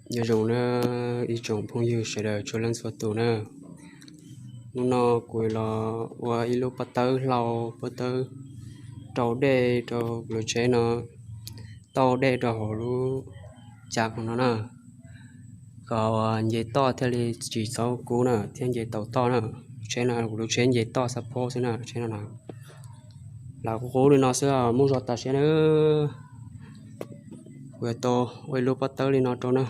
Nyob zoo na ib tsoom phooj ywg sawv daws txhua leej txhua tus na. Hnub no kuv los ua ib lub pob tawb hlau, pob tawb rau dej rau lub tsheb no, tauj dej rau hauv lub cav no na, kom nce toj thiaj li tsis txhob kub na, thiab nce tau toj na. Tsheb no kuv lub tsheb nce toj xab phob xwb na, tsheb no na. Los kuv qub li no xwb, muaj zog tas siab na. Kuv yuav tau ua ib lub pob tawb li no rau na.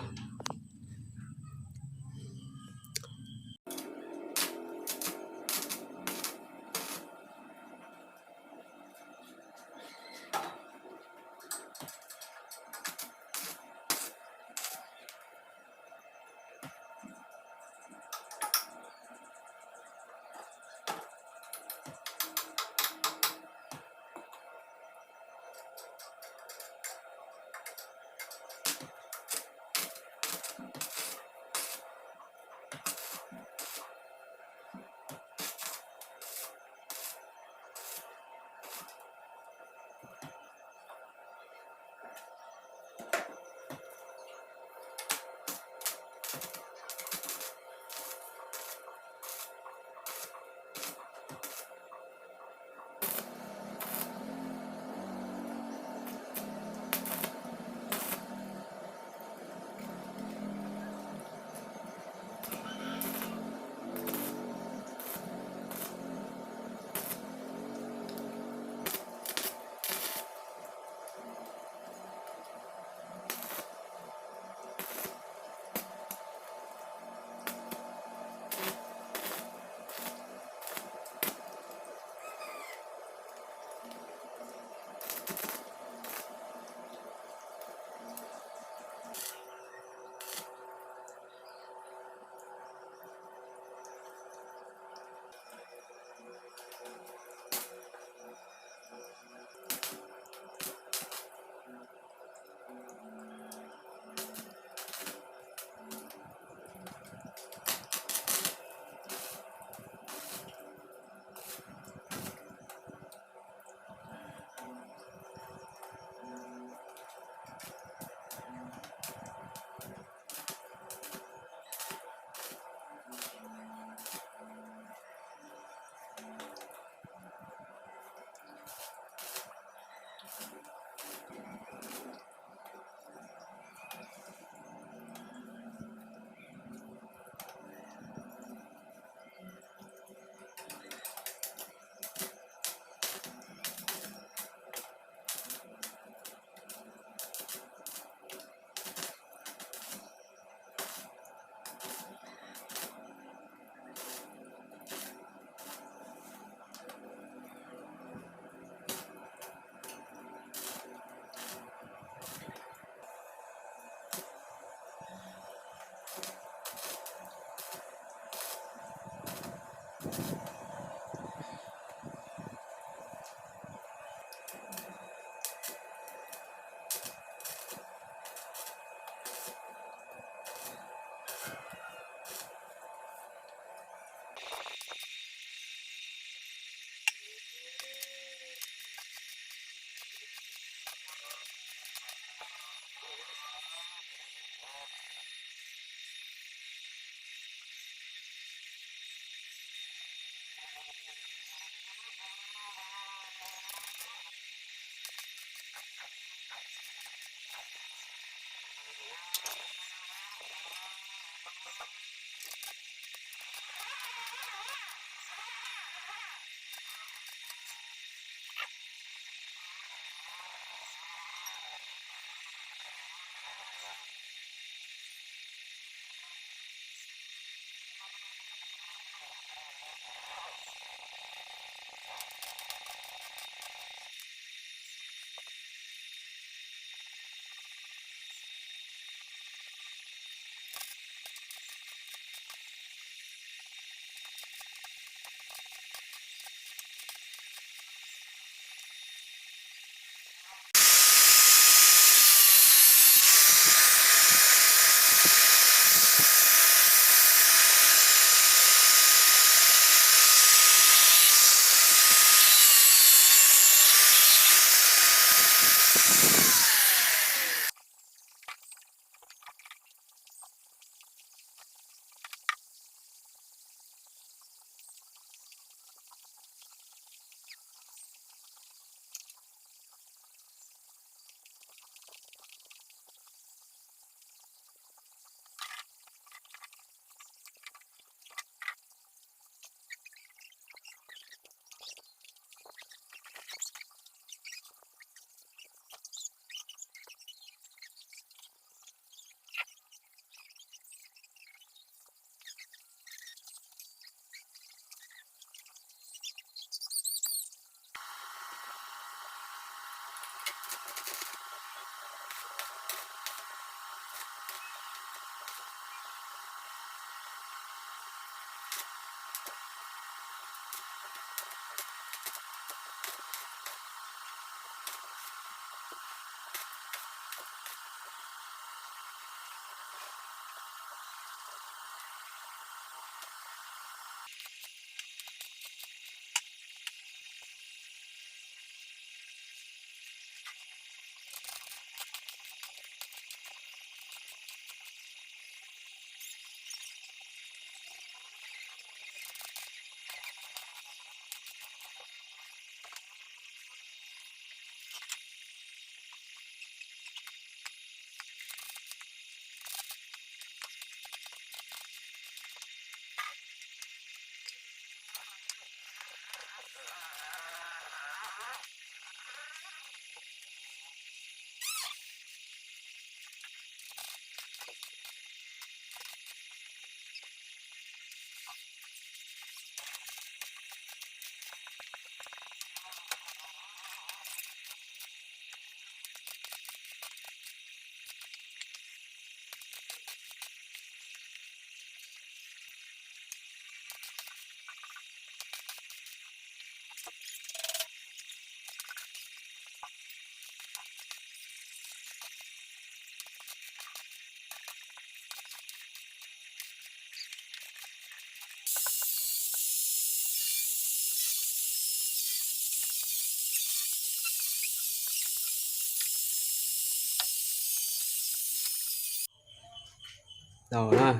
Tau na,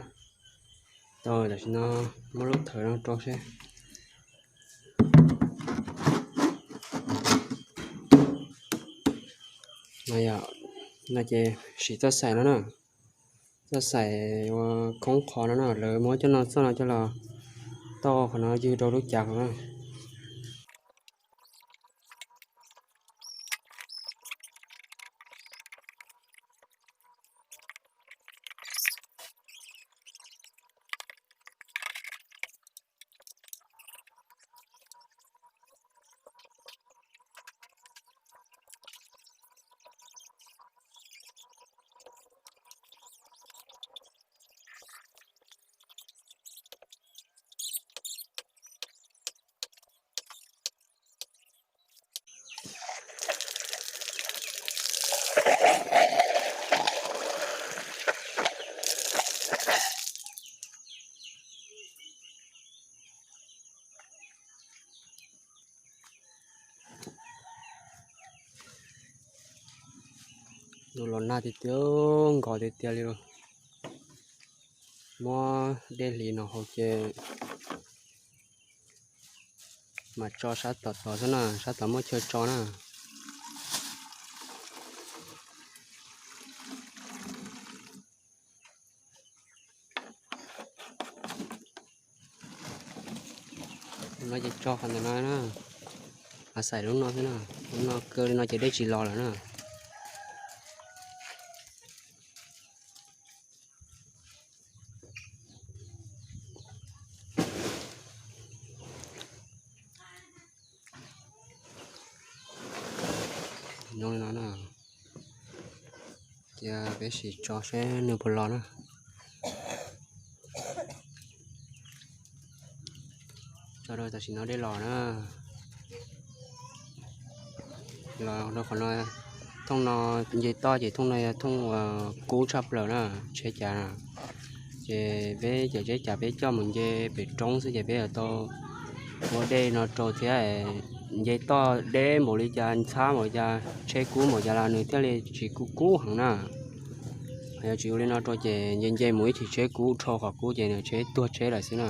tau, tam sim no muab lub thawv no rau seb. No yog, no ces siv txoj xaim no na, txoj xaim ua khoob qhov no na, lawv muab coj no txoj no coj los tauj qhov no ywg rau lub cav qhov no. Nws los nag tiag tiag, nkos tiag tiag li. Muab dej hliv no haus ces mas tso sab tom tod xwb na, sab tom muaj chaw tso na. No ces tso qhov ntawm no na, a xaim lub no xwb na, lub no kaw li no ces dej tsis los lawm na. Cia peb sim tso seb nws puas los na. Tso rau tam sim no dej los na. Los rau qhov no, thooj no nce toj ces thooj no yog thooj uas kub tshaj plaws na, tsheb cav na. Ces peb cov tsheb cav peb coj mus nce pem roob xwb ces peb yuav tau ua dej no rau thiab. Nce toj deb npaum li cas, ntxhab npaum li cas, tsheb kub npaum cas los nws thiaj li tsis kub kub heev na. Yog tsis ua li no rau ces nce nce mus ib chim tsheb kub dhau qhov kub ces nws tsheb tuag tsheb lawm xwb na.